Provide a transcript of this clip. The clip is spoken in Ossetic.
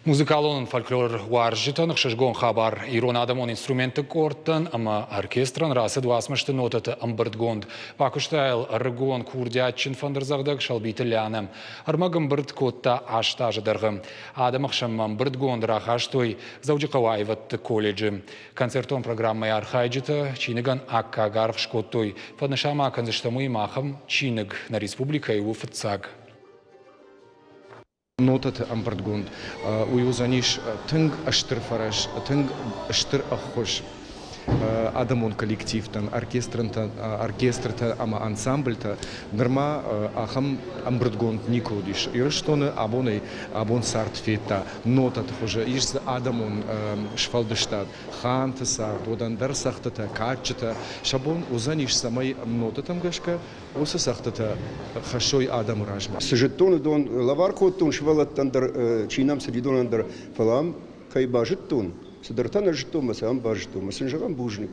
Музыкалон фольклор уарзджытӕн ӕхсызгон хабар. Ирон адӕмон инструментты къордтӕн ӕмӕ оркестрӕн рацыд уацмысты нотӕты ӕмбырдгонд. Бакуыста йыл ӕрыгон курдиатджын фӕндырдзӕгъдӕг Сӕлбиты Лианӕ. Ӕрмӕг ӕмбырд кодта аст азы дӕргъы. Адӕмы хсӕнмӕ ӕмбырдгонд рахастой Дзӕуджыхъӕуы аивӕдты колледжы. Концертон программӕйы архайджытӕ чиныгӕн аккаг аргъ скодтой. Фӕнысан ма кӕндзыстӕм уый, ахӕм чиныг нӕ республикӕйы у фыццаг. Нотӕты ӕмбырдгонд уый уыдзӕнис тынг стыр фӕрӕз, тынг стыр ӕххуыс адӕмон коллективтӕн, оркестртӕ ӕмӕ ансамбльтӕ. Нырма ахӕм ӕмбырдгонд никуы уыдис Ирыстоны. Абонӕй абон цард федта нотӕты хуызы. Ис дзы адӕмон сфӕлдыстад, ханты цард, уӕд ӕндӕр цӕгъдтытӕ, кадджытӕ. Сӕ бон уыдзӕнис, цӕмӕй нотӕтӕм гӕсгӕ уыцы цӕгъдтытӕ хӕссой адӕмы размӕ. Цы зыдтон, уыдон лӕвар кодтон сывӕллӕттӕн дӕр, чи нӕм цыди, уыдонӕн дӕр, фӕлӕ ам кӕй базыдтон, цыдӕртӕ нӕ зыдтон мӕ сӕ ам базыдтон, мӕ сын зӕгъӕм бузныг.